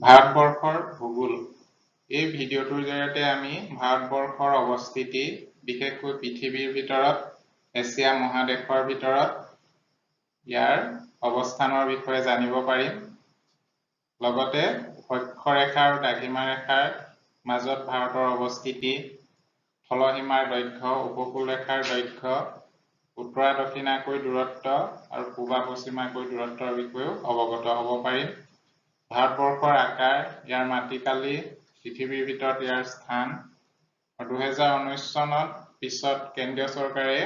ভাৰতবৰ্ষৰ ভূগোল। এই ভিডিঅ'টোৰ জৰিয়তে আমি ভাৰতবৰ্ষৰ অৱস্থিতি, বিশেষকৈ পৃথিৱীৰ ভিতৰত এছিয়া মহাদেশৰ ভিতৰত ইয়াৰ অৱস্থানৰ বিষয়ে জানিব পাৰিম। লগতে অক্ষৰেখা আৰু দ্ৰাঘিমা ৰেখাৰ মাজত ভাৰতৰ অৱস্থিতি, স্থলসীমাৰ দৈৰ্ঘ্য, উপকূল ৰেখাৰ দৈৰ্ঘ্য, উত্তৰা দক্ষিণাকৈ দূৰত্ব আৰু পূবা পশ্চিমাকৈ দূৰত্বৰ বিষয়েও অৱগত হ'ব পাৰিম। ভাৰতবৰ্ষৰ আকাৰ, ইয়াৰ মাটিকালি, পৃথিৱীৰ ভিতৰত ইয়াৰ স্থান। 2019 চনত পিছত কেন্দ্ৰীয় চৰকাৰে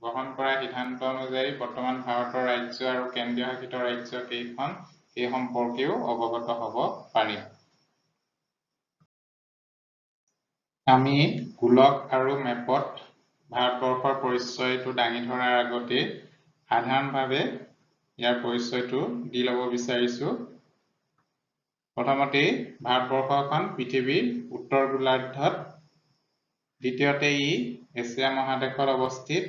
গ্ৰহণ কৰা সিদ্ধান্ত অনুযায়ী বৰ্তমান ভাৰতৰ ৰাজ্য আৰু কেন্দ্ৰীয় শাসিত ৰাজ্য কেইখন, সেই সম্পৰ্কেও অৱগত হ'ব পাৰিম। আমি গোলক আৰু মেপত ভাৰতবৰ্ষৰ পৰিচয়টো দাঙি ধৰাৰ আগতে সাধাৰণভাৱে ইয়াৰ পৰিচয়টো দি ল'ব বিচাৰিছোঁ। প্ৰথমতেই ভাৰতবৰ্ষখন পৃথিৱীৰ উত্তৰ গোলাৰ্ধত, দ্বিতীয়তে ই এছিয়া মহাদেশত অৱস্থিত।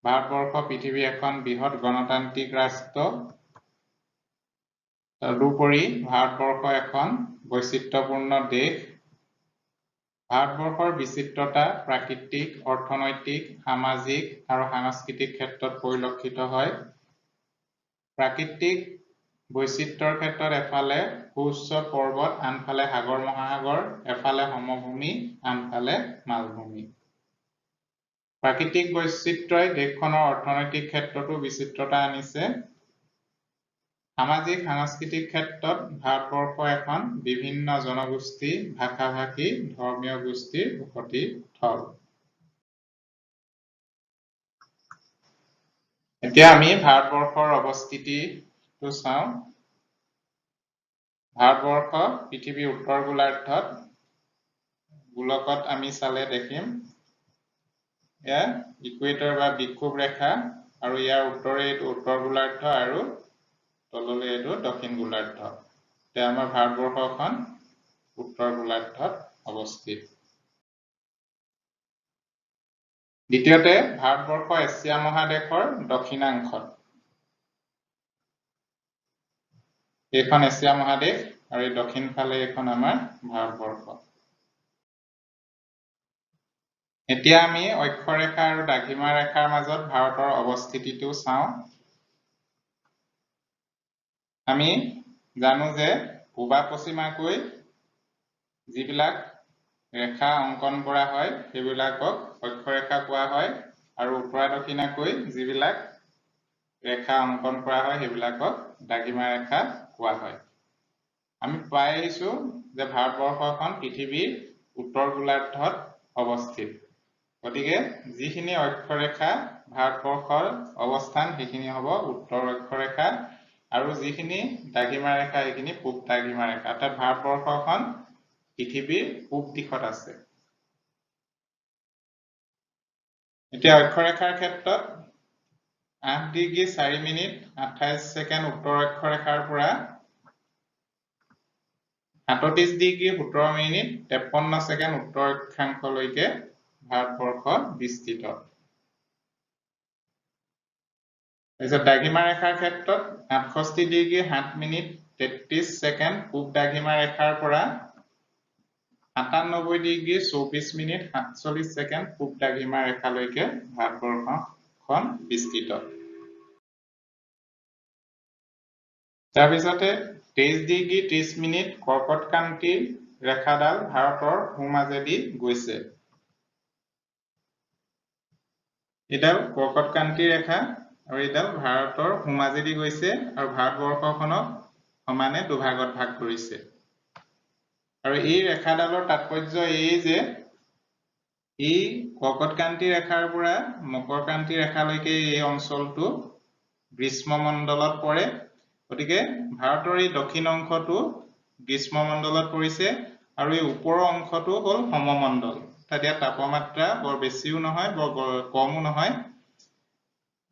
ভাৰতবৰ্ষ পৃথিৱীৰ এখন বৃহৎ গণতান্ত্ৰিক ৰাষ্ট্ৰ। তদুপৰি ভাৰতবৰ্ষ এখন বৈচিত্ৰ্যপূৰ্ণ দেশ। ভাৰতবৰ্ষৰ বিচিত্ৰতা প্ৰাকৃতিক, অৰ্থনৈতিক, সামাজিক আৰু সাংস্কৃতিক ক্ষেত্ৰত পৰিলক্ষিত হয়। প্ৰাকৃতিক বৈচিত্ৰ্যৰ ক্ষেত্ৰত এফালে সুউচ্চ পৰ্বত, আনফালে সাগৰ মহাসাগৰ, এফালে সমভূমি, আনফালে মালভূমি। প্ৰাকৃতিক বৈচিত্ৰ্যই দেশখনৰ অৰ্থনৈতিক ক্ষেত্ৰতো বিচিত্ৰতা আনিছে। সামাজিক সাংস্কৃতিক ক্ষেত্ৰত ভাৰতবৰ্ষ এখন বিভিন্ন জনগোষ্ঠী, ভাষা ভাষী, ধৰ্মীয় গোষ্ঠীৰ বসতি থল। এতিয়া আমি ভাৰতবৰ্ষৰ অৱস্থিতিটো চাওঁ। ভাৰতবৰ্ষ পৃথিৱীৰ উত্তৰ গোলাৰ্ধত। গোলকত আমি চালে দেখিম এয়া ইকুৱেটৰ বা বিক্ষোভ ৰেখা, আৰু ইয়াৰ উত্তৰে এইটো উত্তৰ গোলাৰ্ধ আৰু তললৈ এইটো দক্ষিণ গোলাৰ্ধ। এতিয়া আমাৰ ভাৰতবৰ্ষখন উত্তৰ গোলাৰ্ধত অৱস্থিত। দ্বিতীয়তে ভাৰতবৰ্ষ এছিয়া মহাদেশৰ দক্ষিণাংশত। এইখন এছিয়া মহাদেশ আৰু এই দক্ষিণ ফালে এইখন আমাৰ ভাৰতবৰ্ষ। এতিয়া আমি অক্ষৰেখা আৰু দ্ৰাঘিমা ৰেখাৰ মাজত ভাৰতৰ অৱস্থিতিটো চাওঁ। আমি জানো যে পূবা পশ্চিমাকৈ যিবিলাক ৰেখা অংকন কৰা হয় সেইবিলাকক অক্ষৰেখা কোৱা হয়, আৰু উত্তৰা দক্ষিণাকৈ যিবিলাক ৰেখা অংকন কৰা হয় সেইবিলাকক দ্ৰাঘিমা ৰেখা কোৱা হয়। আমি পাই আহিছো যে ভাৰতবৰ্ষখন পৃথিৱীৰ উত্তৰ গোলাৰ্ধত অৱস্থিত। গতিকে যিখিনি অক্ষৰেখা ভাৰতবৰ্ষৰ অৱস্থান সেইখিনি হ'ব উত্তৰ অক্ষৰেখা, আৰু যিখিনি দ্ৰাঘিমা ৰেখা সেইখিনি পূব দ্ৰাঘিমা ৰেখা। অৰ্থাৎ ভাৰতবৰ্ষখন পৃথিৱীৰ পূব দিশত আছে। এতিয়া অক্ষৰেখাৰ ক্ষেত্ৰত 8 ডিগ্ৰী 4 মিনিট 28 ছেকেণ্ড উত্তৰ অক্ষৰেখাৰ পৰা 37 ডিগ্ৰী 17 মিনিট 53 ছেকেণ্ড উত্তৰ অক্ষাংশলৈকে ভাৰতবৰ্ষ বিস্তৃত। তাৰপিছত দ্ৰাঘিমা ৰেখাৰ ক্ষেত্ৰত 68 ডিগ্ৰী 7 মিনিট 33 ছেকেণ্ড পূব দ্ৰাঘিমা ৰেখাৰ পৰা 97 ডিগ্ৰী 24 মিনিট 47 ছেকেণ্ড পূব দ্ৰাঘিমা ৰেখালৈকে ভাৰতবৰ্ষখন বিস্তৃত। তাৰপিছতে 23 ডিগ্ৰী 30 মিনিট কৰ্কটক্ৰান্তিৰ ৰেখাডাল ভাৰতৰ সোঁমাজেদি গৈছে। এইডাল কৰ্কটক্ৰান্তিৰ ৰেখা আৰু এইডাল ভাৰতৰ সোঁমাজেদি গৈছে আৰু ভাৰতবৰ্ষখনক সমানে দুভাগত ভাগ কৰিছে। আৰু এই ৰেখাডালৰ তাৎপৰ্য এই যে এই কৰ্কটক্ৰান্তি ৰেখাৰ পৰা মকৰক্ৰান্তি ৰেখালৈকে এই অঞ্চলটো গ্ৰীষ্মমণ্ডলত পৰে। গতিকে ভাৰতৰ এই দক্ষিণ অংশটো গ্ৰীষ্মমণ্ডলত পৰিছে আৰু এই ওপৰৰ অংশটো হ'ল সমমণ্ডল। অৰ্থাৎ ইয়াত তাপমাত্ৰা বৰ বেছিও নহয়, বৰ কমো নহয়।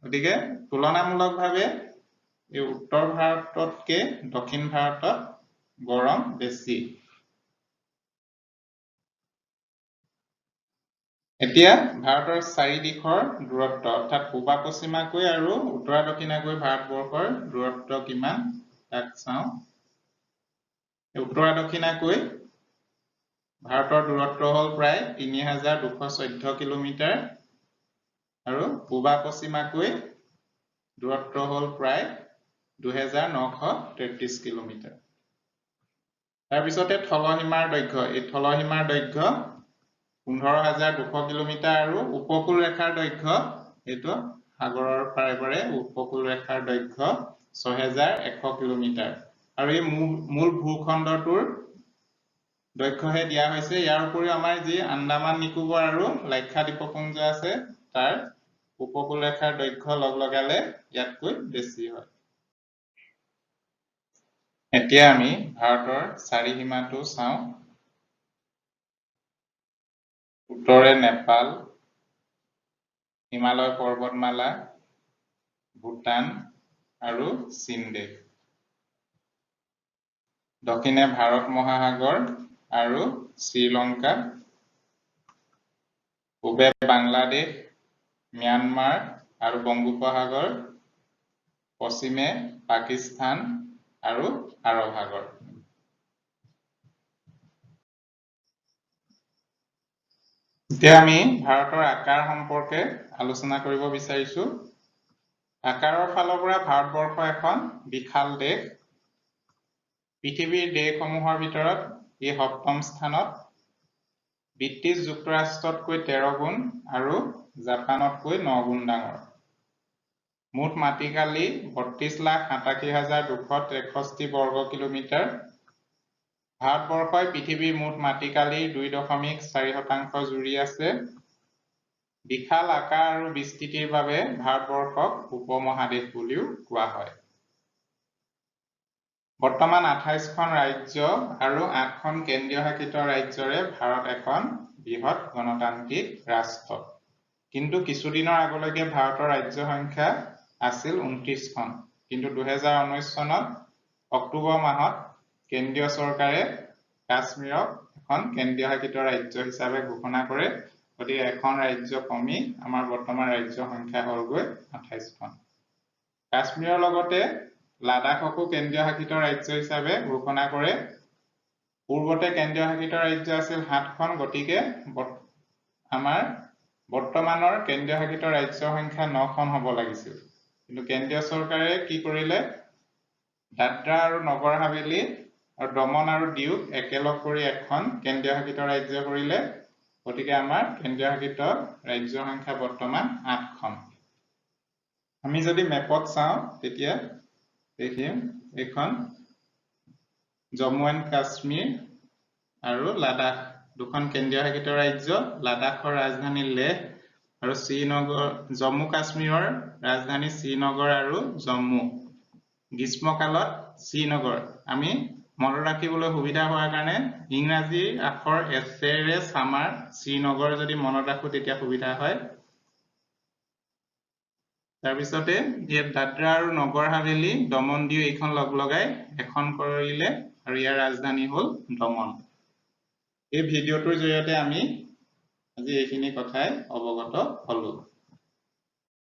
গতিকে তুলনামূলকভাৱে এই উত্তৰ ভাৰততকৈ দক্ষিণ ভাৰতত গৰম বেছি। এতিয়া ভাৰতৰ চাৰি দিশৰ দূৰত্ব, অৰ্থাৎ পূবা পশ্চিমাকৈ আৰু উত্তৰা দক্ষিণাকৈ ভাৰতবৰ্ষৰ দূৰত্ব কিমান তাক চাওঁ। উত্তৰা দক্ষিণাকৈ ভাৰতৰ দূৰত্ব হ'ল প্ৰায় 3214 কিলোমিটাৰ আৰু পূবা পশ্চিমাকৈ দূৰত্ব হ'ল প্ৰায় 2933 কিলোমিটাৰ। তাৰপিছতে থলসীমাৰ দৈৰ্ঘ্য, এই থলসীমাৰ দৈৰ্ঘ্য 15200 কিলোমিটাৰ আৰু উপকূল ৰেখাৰ দৈৰ্ঘ্য, এইটো সাগৰৰ পাৰে পাৰে উপকূল ৰেখাৰ দৈৰ্ঘ্য 6100 কিলোমিটাৰ। আৰু এই মূল ভূখণ্ডটোৰ দৈৰ্ঘ্যহে দিয়া হৈছে। ইয়াৰ উপৰিও আমাৰ যি আন্দামান নিকোবৰ আৰু লাক্ষাদ্বীপ দ্বীপপুঞ্জ আছে তাৰ উপকূল ৰেখাৰ দৈৰ্ঘ্য লগ লগালে ইয়াতকৈ বেছি হয়। এতিয়া আমি ভাৰতৰ চাৰিসীমাটো চাওঁ। উত্তৰে নেপাল, হিমালয় পৰ্বতমালা, ভূটান আৰু চীন দেশ। দক্ষিণে ভাৰত মহাসাগৰ আৰু শ্ৰীলংকা, পূবে বাংলাদেশ, ম্যানমাৰ আৰু বংগোপসাগৰ, পশ্চিমে পাকিস্তান আৰু আৰৱ সাগৰ। এতিয়া আমি ভাৰতৰ আকাৰ সম্পৰ্কে আলোচনা কৰিব বিচাৰিছো। আকাৰৰ ফালৰ পৰা ভাৰতবৰ্ষ এখন বিশাল দেশ। পৃথিৱীৰ দেশসমূহৰ ভিতৰত ই সপ্তম স্থানত, ব্ৰিটিছ যুক্তৰাষ্ট্ৰতকৈ 13 গুণ আৰু জাপানতকৈ 9 গুণ ডাঙৰ। মুঠ মাটিকালি 32,87,263 বৰ্গ কিলোমিটাৰ। ভাৰতবৰ্ষই পৃথিৱীৰ মুঠ মাটিকালিৰ 2.4% জুৰি আছে। বিশাল আকাৰ আৰু বিস্তৃতিৰ বাবে ভাৰতবৰ্ষক উপমহাদেশ বুলিও কোৱা হয়। বৰ্তমান 28খন ৰাজ্য আৰু 8খন কেন্দ্ৰীয় শাসিত ৰাজ্যৰে ভাৰত এখন বৃহৎ গণতান্ত্ৰিক ৰাষ্ট্ৰ। কিন্তু কিছুদিনৰ আগলৈকে ভাৰতৰ ৰাজ্য সংখ্যা আছিল 29খন। কিন্তু 2019 চনত অক্টোবৰ মাহত কেন্দ্ৰীয় চৰকাৰে কাশ্মীৰক এখন কেন্দ্ৰীয় শাসিত ৰাজ্য হিচাপে ঘোষণা কৰে। গতিকে এখন ৰাজ্য কমি আমাৰ বৰ্তমান ৰাজ্য সংখ্যা হ'লগৈ 28খন। কাশ্মীৰৰ লগতে লাডাখকো কেন্দ্ৰীয় শাসিত ৰাজ্য হিচাপে ঘোষণা কৰে। পূৰ্বতে কেন্দ্ৰীয় শাসিত ৰাজ্য আছিল 7খন, গতিকে আমাৰ বৰ্তমানৰ কেন্দ্ৰীয় শাসিত ৰাজ্যৰ সংখ্যা 9খন হ'ব লাগিছিল। কিন্তু কেন্দ্ৰীয় চৰকাৰে কি কৰিলে, দাদৰা আৰু নগৰ হাভেলী আৰু দমন আৰু ডিউক একেলগ কৰি এখন কেন্দ্ৰীয় শাসিত ৰাজ্য কৰিলে। গতিকে আমাৰ কেন্দ্ৰীয় শাসিত ৰাজ্যৰ সংখ্যা বৰ্তমান 8খন। আমি যদি মেপত চাওঁ তেতিয়া দেখিম এইখন জম্মু এণ্ড কাশ্মীৰ আৰু লাডাখ দুখন কেন্দ্ৰীয় শাসিত ৰাজ্য। লাডাখৰ ৰাজধানী লেহ আৰু শ্ৰীনগৰ, জম্মু কাশ্মীৰৰ ৰাজধানী শ্ৰীনগৰ আৰু জম্মু। গ্ৰীষ্মকালত শ্ৰীনগৰ আমি মনত ৰাখিবলৈ সুবিধা হোৱাৰ কাৰণে ইংৰাজী আখৰ এছেৰে ছামাৰ শ্ৰীনগৰ যদি মনত ৰাখো তেতিয়া সুবিধা হয়। তাৰপিছতে ইয়াত দাদৰা আৰু নগৰ হাভেলী, দমন দিউ এইখন লগ লগাই এখন কৰিলে আৰু ইয়াৰ ৰাজধানী হ'ল দমন। এই ভিডিঅ'টোৰ জৰিয়তে আমি আজি এইখিনি কথাই অৱগত হলো।